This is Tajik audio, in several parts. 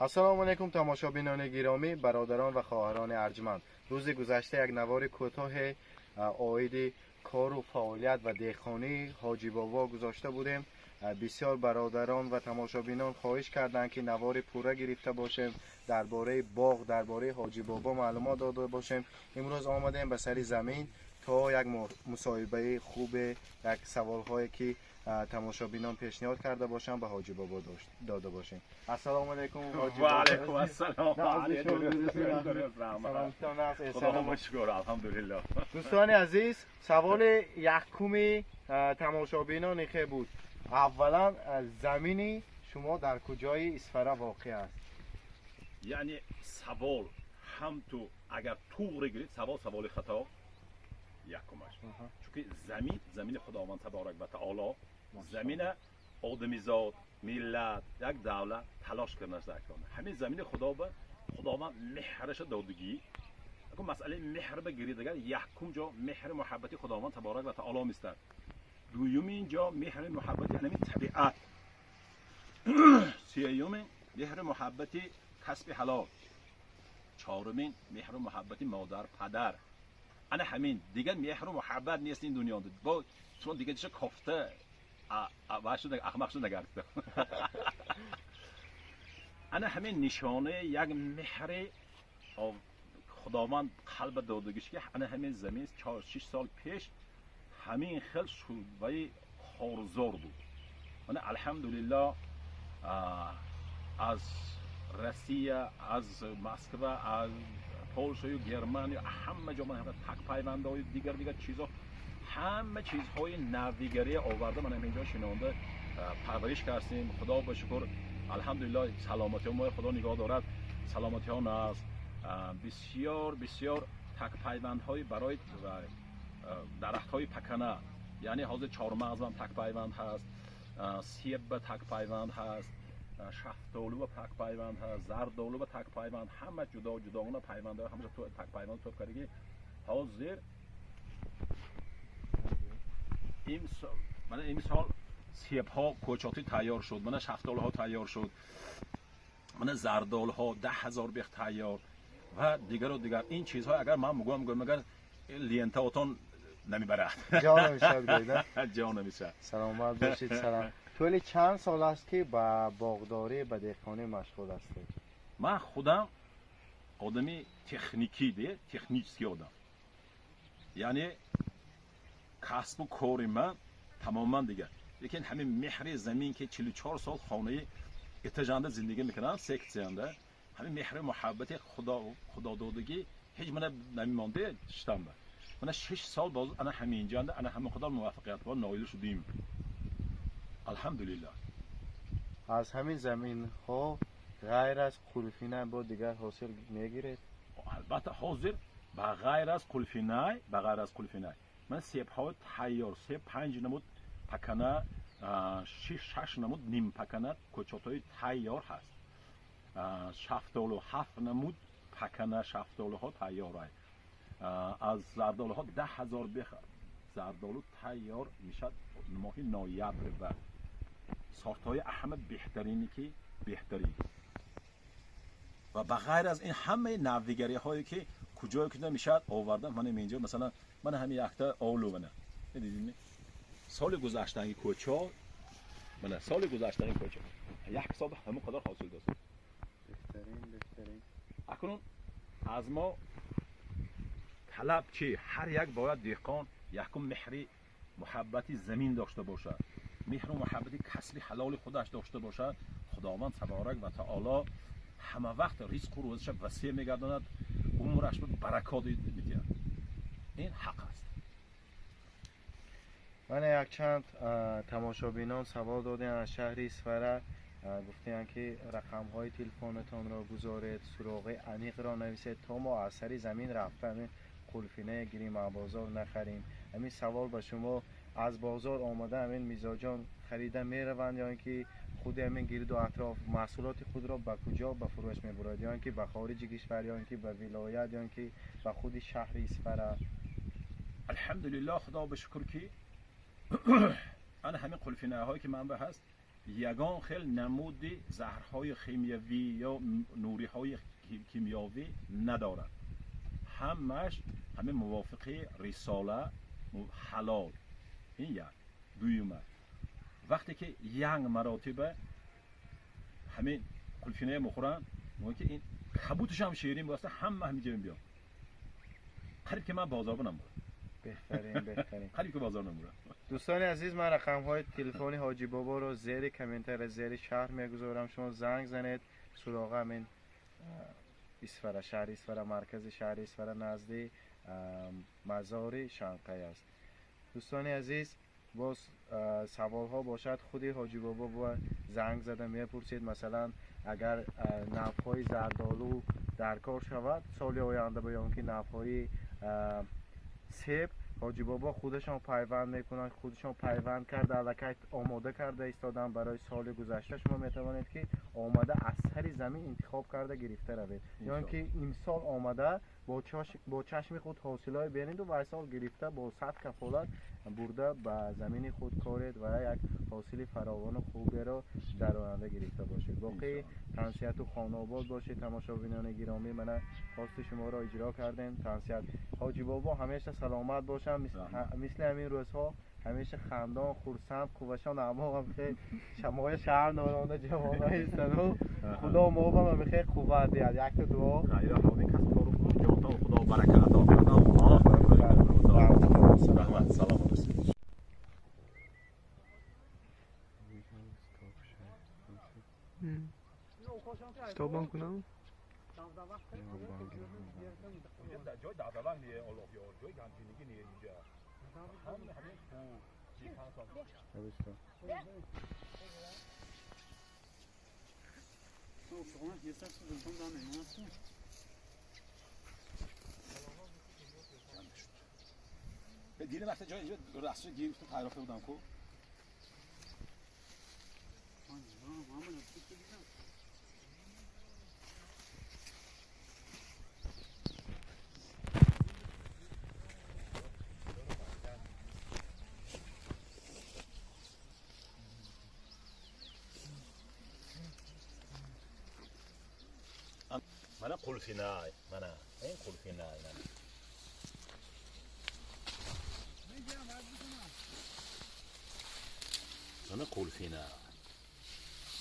Ассалому алайкум, тамошобинони гиромӣ, бародарон ва хоҳарони арҷманд. Рӯзи гузашта як навори кӯтоҳе оиди кору фаъолият ва деҳқонии Ҳоҷибобо гузошта будем. Бисёр бародарон ва тамошобинон хоҳиш карданд, ки навори пурра гирифта бошем, дар бораи боғ, дар бораи Ҳоҷибобо маълумот дода бошем. Имрӯз омадем ба сари замин то як мусоҳибаи хубе, як саволҳое ки тамошобинон пешниҳод карда бошанд, ба Ҳоҷибобо дода бошем. Ассалому алайкум, Ҳоҷибобо. Ва алайкум ассалом. Шукр, алҳамдулиллоҳ. Дӯстони азиз, саволи якуми тамошобинон ихе буд. Аввалан, замини шумо дар куҷои Исфара воқеъ аст? Яъне савол ҳам ту агар туғри гирид, савол саволи хато якумаш. Чунки замин замини Худованд таборак ва таоло, замина одамизод, миллат, як давлат талош карданаш дар. Ҳамин замини Худо ба Худованд меҳраша додагӣ. Акун масъалаи меҳр ба гирид, агар якум ҷо меҳри муҳаббати Худованд таборак ва таоло мистад. Дуюмин ҷо меҳри муҳаббати ҳамин табиат. Сеюмин меҳри муҳаббати касби ҳалол. Чорумин меҳру муҳаббати модар, падар. Ана ҳамин дигар меҳру муҳаббат нест ин дунёда. Бо чун дигар чиша кофта ва шуда аҳмақ шуда нагардид. Ана ҳамин нишонаи як меҳри Худованд қалба додагиш, ки ана ҳамин замин 4-6 сол пеш ҳамин хел шӯъбаи хорзор буд. Мана алҳамдулиллоҳ, аз Россия, аз Москва, аз Полшаю Германия, ҳама ҷо ман такпайвандҳои дигар дигар чизо, ҳама чизҳои навигарӣ оварда, ман ҳамин ҷо шинонда парвариш кардем. Худо ба шукр, алҳамдулиллоҳ, саломатиҳо мо Худо нигоҳ дорад, саломатиҳо наст. Бисёр бисёр такпайвандҳои барои дарахтҳои пакана, яъне ҳозир чормағзам такпайванд ҳаст, себ такпайванд ҳаст, шафтолу такпайванд ҳаст, зардолу такпайванд, ҳама ҷудо ҷудогона пайвандҳо, ҳама такпайванд топ кардагӣ. Ҳозир мана имсол себҳо кӯчотӣ тайёр шуд, мана шафтолуҳо тайёр шуд, мана зардолуҳо 10,000 бех тайёр ва дигару дигар. Ин чизҳо агар ман мегӯям, агар лентаотон намебарад. Ҷо намешавад, гӯйда. Ҷо намешавад. Саломат бошед. Салом. Тӯли чанд сол аст, ки ба боғдорӣ, ба деҳқонӣ машғул ҳастед? Ман худам одами техникӣ, де технический одам, яъне касбу кори ман тамоман дигар, лекин ҳамин меҳри замин, ки 44 сол хонаи этажанда зиндагӣ мекунам, сексиянда, ҳамин меҳри муҳаббати худододагӣ ҳеҷ мана намемонде штамба. Мана 6 сол боз ана ҳаминҷанда ана ҳамин қадар муваффақиятҳо ноил шудем, алҳамдулиллоҳ. Аз ҳамин заминҳо ғайр аз қулфина бо дигар ҳосил мегиред? Албатта, ҳозир ба ғайр аз қулфинай, ба ғайр аз қулфинай ман себҳои тайёр, себ панҷ намуд пакана, шаш намуд нимпакана кӯчотҳои тайёр ҳаст, шафтолу ҳафт намуд пакана шафтолуҳо тайёр, аз зардолуҳо 10,000 бех зардолу тайёр мешавад моҳи ноябр ва сортҳои ҳама беҳтарине ки беҳтарин. Ва ба ғайр аз ин ҳамаи навигариҳое ки куҷое ки мешавад оварда, мана инҷо масалан мана ҳамин якта олу, мана дидед, соли гузаштаги кӯчо, мана соли гузаштаги кӯчо як сол ҳамон қадар ҳосил дошт. Беҳтарин, беҳтарин. Акнун аз мо талаб чи? Ҳар як бояд деҳқон якум меҳри муҳаббати замин дошта бошад, меҳру муҳаббати касби ҳалоли худаш дошта бошад. Худованд таборак ва таоло ҳама вақт ризқу рӯзиша васеъ мегардонад, умраш ба баракот медиҳад. Ин ҳақ аст. Мана якчанд тамошобинон савол доданд аз шаҳри Исфара, гуфтаанд, ки рақамҳои телефонатонро гузоред, суроғаи аниқро нависед, то мо аз сари замин рафта ҳамин қулфинае гирим, аз бозор нахарим. Ҳамин савол ба шумо: аз бозор омада ҳамин мизоҷон харида мераванд ё ин ки худи ҳамин гирду атроф маҳсулоти худро ба куҷо ба фурӯш мебурад, ё ин ки ба хориҷи кишвар, ё ин ки ба вилоят, ё ин ки ба худи шаҳри Исфара? Алҳамдулиллоҳ, Худо ба шукр, ки ана ҳамин қулфинаҳое ки манба ҳаст. Ягон хел намуди заҳрҳои химиявӣ ё нуриҳои кимиёвӣ надорад. Ҳамаш ҳамин мувофиқи рисола ҳалол. Ин як. Дуюма, вақте ки як маротиба ҳамин қулфиная мехӯранд, мегӯянд ки ин кабуташ ҳам ширин боста, ҳама ҳамин ҷо биё. Қариб ки ман бозор намебурам. Беҳтарин, беҳтарин. Қариб ки бозор намебурам. Дӯстони азиз, ман рақамҳои телефони Ҳоҷӣ Боборо зери комментария, зери шарҳ мегузорам. Шумо занг занед. Суроға ҳамин Исфара, шаҳри Исфара, маркази шаҳри Исфара, назди мазори Шанқай аст. Дӯстони азиз, боз саволҳо бошад, худи Ҳоҷӣ Бобо бояд занг зада мепурсед. Масалан, агар навъҳои зардолу дар кор шавад соли оянда ба ё ки навъҳои себ, Ҳоҷӣ Бобо худашон пайванд мекунанд, худашон пайванд карда, аллакай омода карда истоданд барои соли гузашта. Шумо метавонед ки омада аз сари замин интихоб карда гирифта равед, ё ин ки имсол омада бо чашми худ ҳосилҳое бинеду ва сол гирифта бо 100 кафолат бурда ба замини худ коред ва як ҳосили фаровону хуберо дар оянда гирифта бошед. Боқӣ тансиҳату хонаобод бошед, тамошобинони гиромӣ. Мана хости шуморо иҷро кардем. Тансиҳат Ҳоҷӣ Бобо ҳамеша саломат бошанд, мисли ҳамин рӯзҳо ҳамеша хандон, хурсанд, қуввашон амоам хел шамоя шаҳр норона ҷавона истану Худо мобам ҳамихел қувват диҳад. Якта дуо. Худо барака ато кунад. Аллоҳ раҳмат. Саломат бошед. Стоп кунам? Ҷой дадаван не, Аллоҳ ёр, ҷой ганҷинигӣ не инҷа. Ҳама ҳамин ту. Дина вақте ҷой инҷо расо гирифта тайёр будам ку. Mana qulfinay, mana eng qulfinay mana. Mana qulfinay.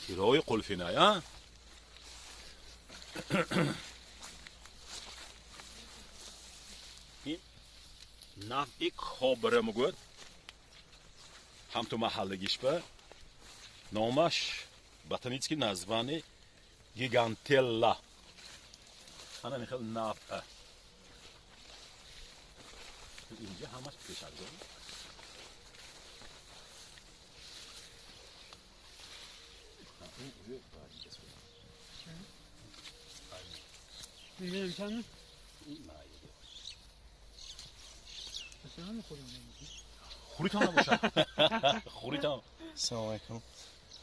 Chiroy qulfinay, ha? Ин навъи кобра мегӯяд. Ҳам ту маҳаллагишба. Номаш ботанический название гигантелла. Ана михел навъа. Инҷа ҳамаш пешакзор. Хуритон набошад. Хуритон. Салом алейкум.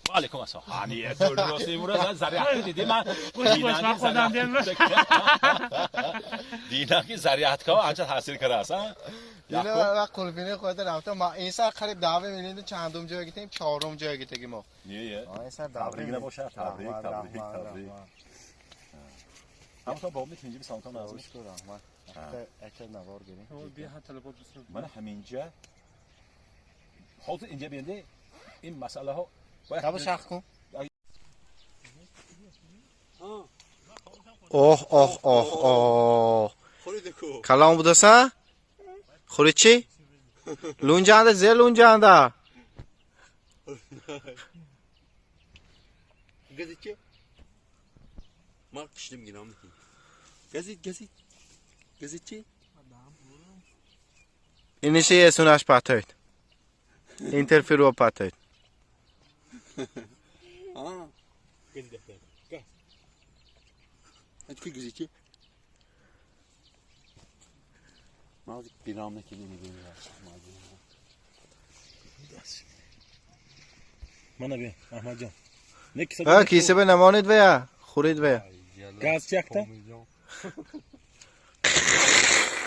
ва алейкум ассалом. Ҳани дурусти имрӯз заряд дидӣ ман. Динам ки зарядка анча таъсир кардааст, а? Дина ва қулфини худат рафта ма ин сар қариб 10 миллион чандум ҷой гирифтем, чорум ҷой гирифтем мо. Не, ин сар табрик набошад, табрик, табрик, табрик. Ҳамто бобни тинҷи бисонтон аз шукр раҳмат. Акта навор гирем. Мана ҳаминҷа ҳозир инҷа бинде ин масъалаҳо Таба шах кун. Оҳ, оҳ, оҳ, оҳ. Калон будаса? Хӯри чӣ? Лунҷанда, зе лунҷанда. Газет чӣ? Ман қишлим гирам. Газет, газет. Газет чӣ? Иниши есунаш патоид. Интерфиро патоид. Мана би, Аҳмадҷон. Ҳа, киса ба намонед вая, хӯред вая. Газ чакта?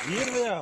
Гир вая.